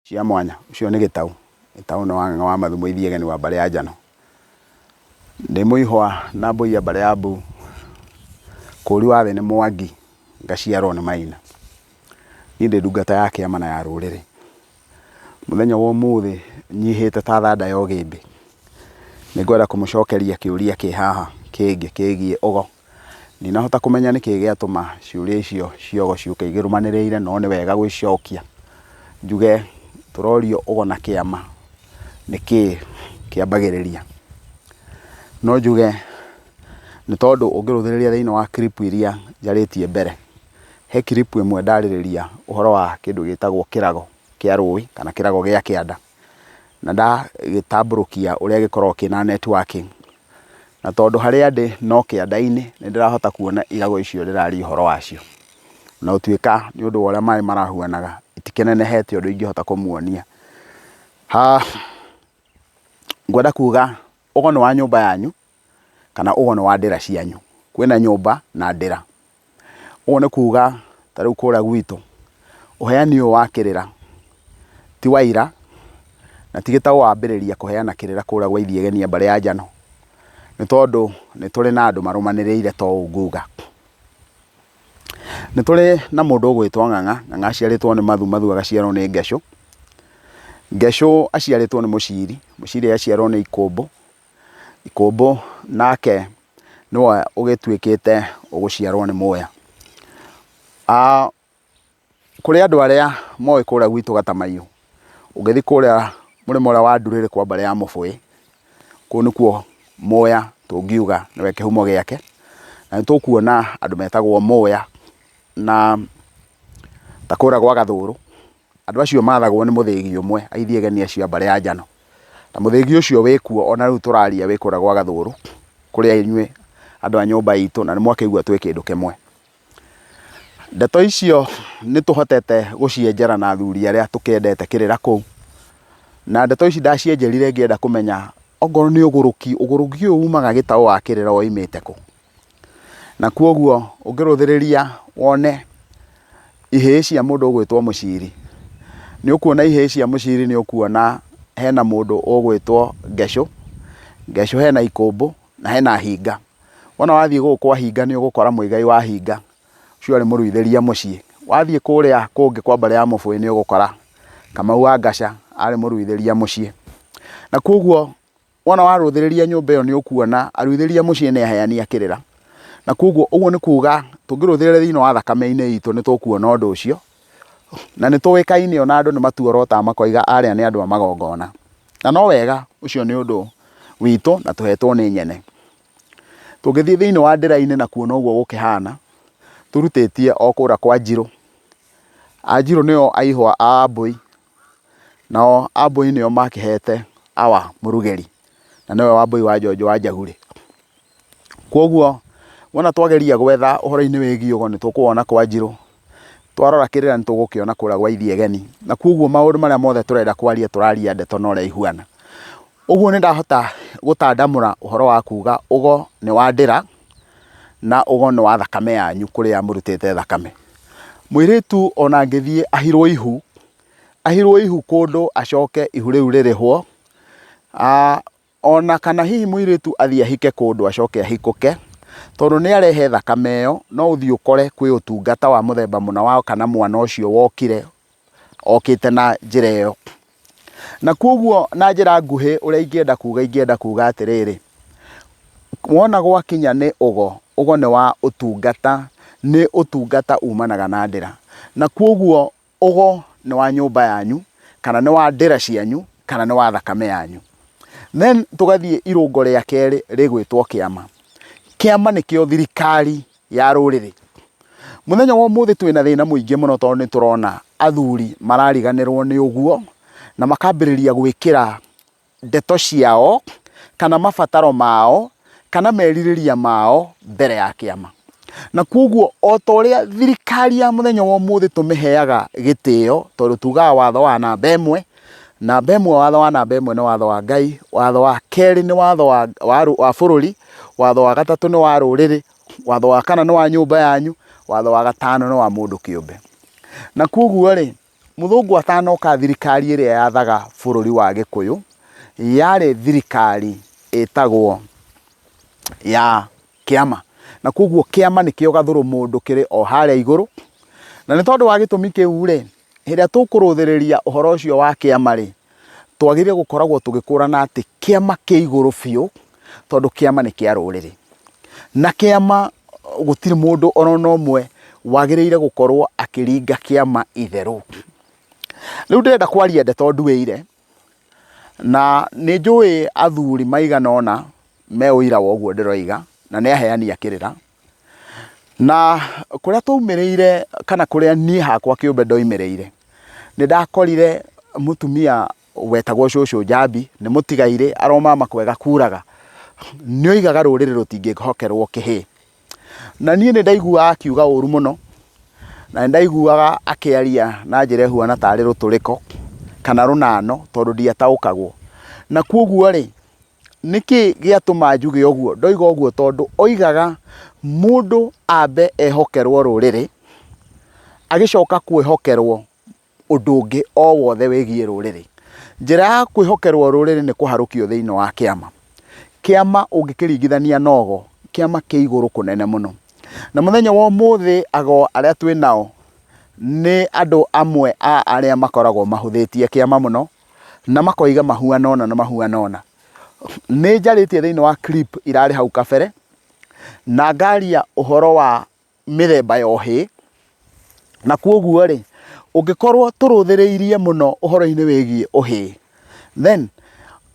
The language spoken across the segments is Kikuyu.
Cia mwanya. Ũcio nĩ Gĩtaũ. Gĩtaũ nĩ Wang'ang'a wa Mathu Mũithiegeni wa mbarĩ ya Njano. Ndĩ mũihwa na mbũi ya mbarĩ ya Mbu. Kũri wa thĩ nĩ Mwangi, ngaciarwo nĩ Maina. Niĩ ndĩ ndungata ya kĩama na ya rũrĩrĩ. Mũthenya wa ũmũthĩ nyihĩte ta thanda ya ũgĩmbĩ. Nĩngwenda kũmũcokeria kĩũria kĩ haha kĩngĩ kĩgiĩ ũgo. Ndinahota kũmenya nĩkĩ gĩatũma ciũria icio cia ũgo ciũke igĩrũmanĩrĩire no nĩ wega gwĩcokia. Njuge tũrorio ũgo na kĩama nĩkĩ kĩambagĩrĩria. No njuge nĩ tondũ ũngĩrũthĩrĩria thĩiniĩ wa clip iria njarĩtie mbere, he clip ĩmwe ndarĩrĩria ũhoro wa kĩndũ gĩtagwo kĩrago kĩa rũĩ kana kĩrago gĩa kĩanda. Na ndagĩtambũrũkia ũrĩa gĩkoragwo kĩna networking. Na tondũ harĩa ndĩ no kĩanda-inĩ, nĩ ndĩrahota kuona irago icio ndĩraria ũhoro wacio. Na gũtuĩka nĩ ũndũ wa ũrĩa maĩ marahuanaga, itikĩnenehete ũndũ ingĩhota kũmuonia. Ngwenda kuga ũgo nĩ wa nyũmba yanyu, kana ũgo nĩ wa ndĩra cianyu. Kwĩna nyũmba na ndĩra. Ũguo nĩ kuga ta rĩu kũrĩa gwitũ, ũheani ũyũ wa kĩrĩra ti wa ira, na ti gĩtaũ wambĩrĩria kũheana kĩrĩra kũrĩa gwa Ithiegenia mbarĩ ya Njano, nĩ tondũ nĩ tũrĩ na andũ marũmanĩrĩire ta ũũ nguga. Nĩ tũrĩ na mũndũ ũgwĩtwo Ng'ang'a, Ng'ang'a aciarĩtwo nĩ Mathu, Mathu agaciarwo nĩ Ngecũ, Ngecũ aciarĩtwo nĩ Mũciri, Mũciri agaciarwo nĩ Ikũmbũ, Ikũmbũ nake nĩwe ũgĩtuĩkĩte ũgũciarwo nĩ Mũya. Kũrĩ andũ arĩa moĩ kũrĩa gwitũ Gatamaiyũ, ũngĩthiĩ kũrĩa mũrĩmo ũrĩa wa Ndurĩrĩ kwa mbarĩ ya Mũbũyĩ, kũu nĩkuo Mũya tũngiuga nĩwe kĩhumo gĩake, na nĩ tũkuona andũ metagwo Mũya na ta kũrĩa gwa Gathũrũ. Andũ acio mathagwo nĩ mũthĩgi ũmwe, aithiegeni acio a mbarĩ ya Njano. Na mũthĩgi ũcio wĩ kuo ona rĩu tũraria wĩ kũrĩa gwa Gathũrũ, kũrĩa inyuĩ andũ a nyũmba itũ na nĩ mwakĩigua twĩ kĩndũ kĩmwe. Ndeto icio nĩ tũhotete gũcienjera na athuri arĩa tũkĩendete kĩrĩra kũu. Na ndeto ici ndacienjerire ngĩenda kũmenya ongorwo nĩ ũgũrũki, ũgũrũki ũyũ umaga gĩtaũ wa kĩrĩra woimĩte kũ? Na kwoguo ũngĩrũthĩrĩria wone ihĩĩ cia mũndũ ũgwĩtwo Mũciri, nĩ ũkuona ihĩĩ cia Mũciri nĩ ũkuona hena mũndũ ũgwĩtwo Ngecũ, Ngecũ hena Ikũmbũ na hena Hinga. Wona wathiĩ gũkũ kwa Hinga nĩ ũgũkora Mũigai wa Hinga, ũcio arĩ mũruithĩria mũciĩ. Wathiĩ kũrĩa kũngĩ kwa mbarĩ ya Mũbũyũ nĩ ũgũkora Kamau wa Ngaca arĩ mũruithĩria mũciĩ. Na kwoguo Wona warũthĩrĩria nyũmba ĩyo nĩ ũkuona aruithĩria mũciĩ nĩ aheani a kĩrĩra. Na koguo ũguo nĩ kuga tũngĩrũthĩrĩria thĩinĩ wa thakame-inĩ itũ nĩ tũkuona ũndũ ũcio. Na nĩ tũĩkaine ona andũ nĩ matuorotaga makoiga arĩa nĩ andũ a magongona. Na no wega ũcio nĩ ũndũ witũ na tũhetwo nĩ nyene. Tũngĩthiĩ thĩinĩ wa ndĩra-inĩ nakuo noguo gũkĩhana, tũrutĩtie o kũrĩa kwa Njirũ. Anjirũ nĩo aihwa a Ambũi. Nao Ambũi nĩo makĩhete awa Mũrugĩri, na nĩwe Wambũi wa Njonjo wa Njagurĩ. Kwoguo wona twageria gwetha ũhoro-inĩ wĩgiĩ ũgo nĩ tũkũwona kwa Njirũ, twarora kĩrĩra nĩ tũgũkĩona kũrĩa gwa Ithiegeni, na kwoguo maũndũ marĩa mothe tũrenda kwaria tũraria ndeto na ũrĩa ihuana. Ũguo nĩ ndahota gũtandamũra ũhoro wa kuga ũgo nĩ wa ndĩra, na ũgo nĩ wa thakame yanyu kũrĩa mũrutĩte thakame. Mũirĩtu ona angĩthiĩ ahirwo ihu, ahirwo ihu kũndũ acoke ihu rĩu rĩrĩhwo, ona kana hihi mũirĩtu athiĩ ahike kũndũ acoke ahikũke, tondũ nĩ arehe thakame ĩyo, no ũthiĩ ũkore kwĩ ũtungata wa mũthemba mũna wa kana mwana ũcio wokire okĩte na njĩra ĩyo. Na kwoguo na njĩra nguhĩ ũrĩa ingĩenda kuga ingĩenda kuga atĩrĩrĩ, wona gwakinya nĩ ũgo, ũgo nĩ wa ũtungata, nĩ ũtungata umanaga na ndĩra. Na kwoguo ũgo nĩ wa nyũmba yanyu, kana nĩ wa ndĩra cianyu, kana nĩ wa thakame yanyu. Then tũgathiĩ irũngo rĩa kerĩ rĩgwĩtwo kĩama. Kĩama nĩkĩo thirikari ya rũrĩrĩ. Mũthenya wa ũmũthĩ twĩna thĩna mũingĩ mũno tondũ nĩ tũrona athuri marariganĩrwo nĩ ũguo na makambĩrĩria gwĩkĩra ndeto ciao kana mabataro mao kana merirĩria mao mbere ya kĩama. Na kwoguo o ta ũrĩa thirikari ya mũthenya wa ũmũthĩ tũmĩheaga gĩtĩo tondũ tugaga watho wa namba ĩmwe, namba ĩmwe watho wa namba ĩmwe nĩ watho wa Ngai, watho wa kerĩ nĩ watho wa bũrũri, watho wa gatatũ nĩ wa rũrĩrĩ, Watho wa kana nĩ wa nyũmba yanyu, watho wa gatano nĩ wa mũndũ kĩũmbe. Na kwoguo rĩ, Mũthũngũ atanoka thirikari ĩrĩa yathaga bũrũri wa Gĩkũyũ, yarĩ thirikari ĩtagwo ya kĩama. Na koguo kĩama nĩkĩo gathũrũ mũndũ kĩrĩ o harĩa igũrũ. Na nĩ tondũ wa gĩtũmi kĩu rĩ, hĩndĩ ĩrĩa tũkũrũthĩrĩria ũhoro ũcio wa kĩama rĩ, twagĩrĩire gũkoragwo tũgĩkũrana atĩ kĩama kĩ igũrũ biũ, tondũ kĩama nĩ kĩa rũrĩrĩ. Na kĩama gũtirĩ mũndũ ona ũmwe wagĩrĩire gũkorwo akĩringa kĩama itherũ. Rĩu ndĩrenda kwaria ndeto nduĩire, na nĩ njũĩ athuri maigana ũna me ũira wa ũguo ndĩroiga, na nĩ aheani a kĩrĩra. Na kũrĩa twaumĩrĩire kana kũrĩa niĩ hakwa kĩũmbe ndoimĩrĩire, nĩ ndakorire mũtumia wetagwo cũcũ Njambi, nĩ mũtigairĩ, aromama kwega kuraga, nĩ oigaga rũrĩrĩ rũtingĩhokerwo kĩhĩĩ. Na niĩ nĩ ndaiguaga akiuga ũru mũno, na nĩ ndaiguaga akĩaria na njĩra ĩhuana tarĩ rũtũrĩko kana rũnano tondũ ndiataũkagwo. Na koguo rĩ, nĩkĩ gĩatũma njuge ũguo? Ndoiga ũguo tondũ oigaga mũndũ ambe ehokerwo rũrĩrĩ, agĩcoka kwĩhokerwo ũndũ ũngĩ o wothe wĩgiĩ rũrĩrĩ. Njĩra ya kwĩhokerwo rũrĩrĩ nĩ kũharũkio thĩinĩ wa kĩama. Kĩama ũngĩkĩringithania na ũgo, kĩama kĩ igũrũ kũnene mũno. Na mũthenya wa ũmũthĩ ago arĩa twĩ nao nĩ andũ amwe a arĩa makoragwo mahũthĩtie kĩama mũno, na makoiga mahuana ũna na mahuana ũna. Nĩ njarĩtie thĩinĩ wa clip irarĩ hau kabere, na ngaria ũhoro wa mĩthemba ya ũhĩĩ, na kwoguo rĩ, ũngĩkorwo tũrũthĩrĩirie mũno ũhoro-inĩ wĩgiĩ ũhĩĩ, then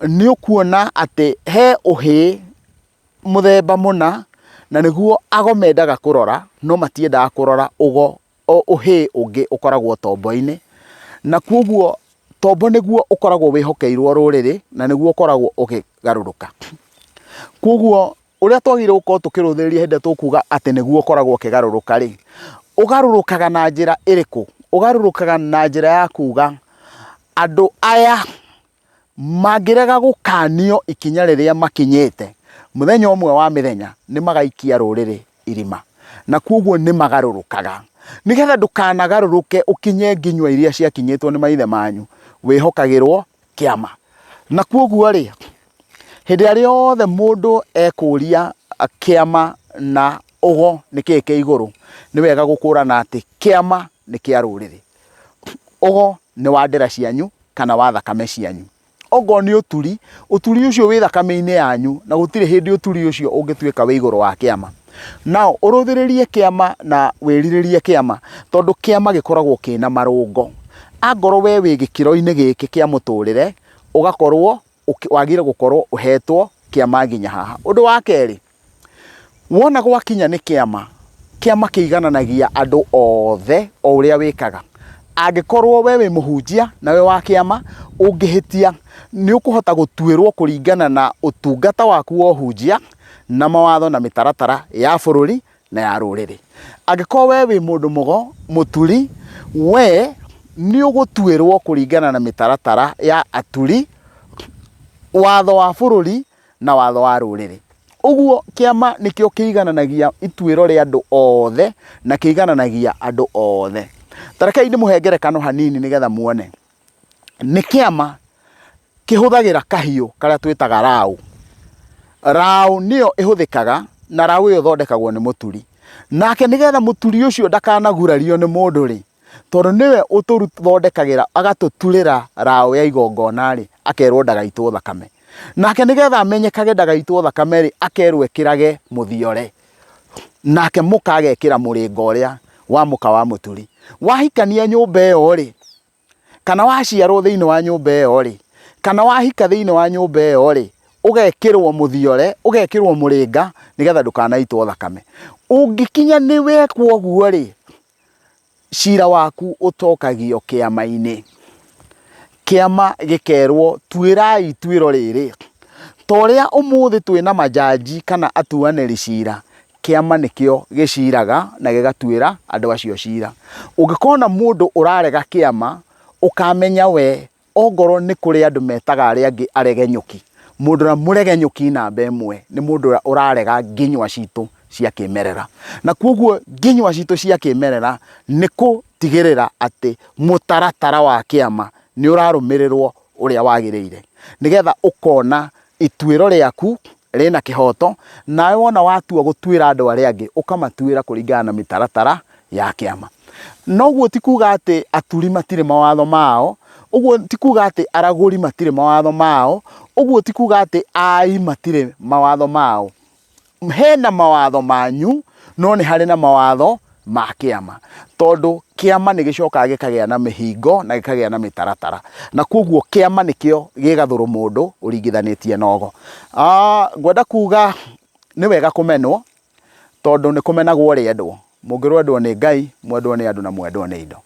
nĩ ũkuona atĩ he ũhĩĩ mũthemba mũna, na nĩguo ago mendaga kũrora, no matiendaga kũrora ũgo, ũhĩĩ ũngĩ ũkoragwo tombo-inĩ, na kwoguo tombo nĩguo ũkoragwo wĩhokeirwo rũrĩrĩ, na nĩguo ũkoragwo ũkĩgarũrũka. Kwoguo Ũrĩa twagĩrĩirwo gũkorwo tũkĩrũthĩrĩria hĩndĩ ĩrĩa tũkuga atĩ nĩguo ũkoragwo ũkĩgarũrũka rĩ, ũgarũrũkaga na njĩra ĩrĩkũ? Ũgarũrũkaga na njĩra ya kuga andũ aya mangĩrega gũkanio ikinya rĩrĩa makinyĩte, mũthenya ũmwe wa mĩthenya nĩ magaikia rũrĩrĩ irima. Na kwoguo nĩ magarũrũkaga. Nĩgetha ndũkanagarũrũke ũkinye nginyua iria ciakinyĩtwo nĩ maithe manyu, wĩhokagĩrwo kĩama. Na kwoguo rĩ, hĩndĩ ĩrĩa rĩothe mũndũ ekũria kĩama na ũgo nĩ kĩĩ kĩ igũrũ, nĩ wega gũkũrana atĩ kĩama nĩ kĩa rũrĩrĩ, ũgo nĩ wa ndĩra cianyu kana wa thakame cianyu. Okorwo nĩ ũturi, ũturi ũcio wĩ thakame-inĩ yanyu na gũtirĩ hĩndĩ ũturi ũcio ũngĩtuĩka wĩ igũrũ wa kĩama. Now ũrũthĩrĩrie kĩama na wĩrirĩrie kĩama tondũ kĩama gĩkoragwo kĩna marũngo. Angorwo we wĩ gĩkĩro-inĩ gĩkĩ kĩa mũtũrĩre, ũgakorwo wagĩrĩire gũkorwo ũhetwo kĩama nginya haha. Ũndũ wa kerĩ, wona gwakinya nĩ kĩama, kĩama kĩigananagia andũ othe o ũrĩa wĩkaga. Angĩkorwo we wĩ mũhunjia na wĩ wa kĩama, ũngĩhĩtia nĩ ũkũhota gũtuĩrwo kũringana na ũtungata waku wa ũhunjia na mawatho na mĩtaratara ya bũrũri na ya rũrĩrĩ. Angĩkorwo we wĩ mũndũ mũgo, mũturi, we nĩ ũgũtuĩrwo kũringana na mĩtaratara ya aturi, watho wa bũrũri na watho wa rũrĩrĩ. Ũguo kĩama nĩkĩo kĩigananagia ituĩro rĩa andũ othe na kĩigananagia andũ othe. Ta rekei ndĩmũhe ngerekano hanini nĩgetha muone. Nĩ kĩama kĩhũthagĩra kahiũ karĩa twĩtaga raũ. Raũ nĩyo ĩhũthĩkaga na raũ ĩyo ĩthondekagwo nĩ mũturi. Nake nĩgetha mũturi ũcio ndakanagurario nĩ mũndũ rĩ, tondũ nĩwe ũtũthondekagĩra agatũturĩra raũ ya igongona rĩ, akerwo ndagaitwo thakame. Nake nĩgetha amenyekage ndagaitwo thakame rĩ, akerwo ekĩrage mũthiore. Nake mũka agekĩra mũrĩnga ũrĩa wa mũka wa mũturi. Wahikania nyũmba ĩyo rĩ, kana waciarwo thĩinĩ wa nyũmba ĩyo rĩ, kana wahika thĩinĩ wa nyũmba ĩyo rĩ, ũgekĩrwo mũthiore, ũgekĩrwo mũrĩnga nĩgetha ndũkanaitwo thakame. Ũngĩkinya nĩ wekwo ũguo rĩ, cira waku ũtokagio kĩama-inĩ. Kĩama gĩkerwo tuĩrai ituĩro rĩrĩ. Ta ũrĩa ũmũthĩ twĩna manjanji kana atuanĩri cira, Kĩama nĩkĩo gĩciraga na gĩgatuĩra andũ acio cira. Ũngĩkona mũndũ ũrarega kĩama, ũkamenya we ongorwo nĩ kũrĩ andũ metaga arĩa angĩ aregenyũki, mũndũ ũrĩa mũregenyũki namba ĩmwe nĩ mũndũ ũrĩa ũrarega nginywa citũ cia kĩmerera. Na kwoguo nginywa citũ cia kĩmerera nĩ kũ. gũtigĩrĩra atĩ mũtaratara wa kĩama nĩ ũrarũmĩrĩrwo ũrĩa wagĩrĩire, nĩgetha ũkona ituĩro rĩaku rĩna kĩhoto, nawe wona watua gũtuĩra andũ arĩa angĩ ũkamatuĩra kũringana na mĩtaratara ya kĩama. Na ũguo ti kuga atĩ aturi matirĩ mawatho mao, ũguo ti kuga atĩ aragũri matirĩ mawatho mao, ũguo ti kuga atĩ ai matirĩ mawatho mao. Hena mawatho manyu, no nĩ harĩ na mawatho ma kĩama. Tondũ kĩama nĩ gĩcokaga gĩkagĩa na mĩhingo na gĩkagĩa na mĩtaratara. Na koguo kĩama nĩkĩo gĩ gathũrũ mũndũ ũringithanĩtie na ũgo. Ngwenda kuga nĩ wega kũmenwo, tondũ nĩ kũmenagwo ũrĩendwo. Mũngĩrwendwo nĩ Ngai, mwendwo nĩ andũ na mwendwo nĩ indo.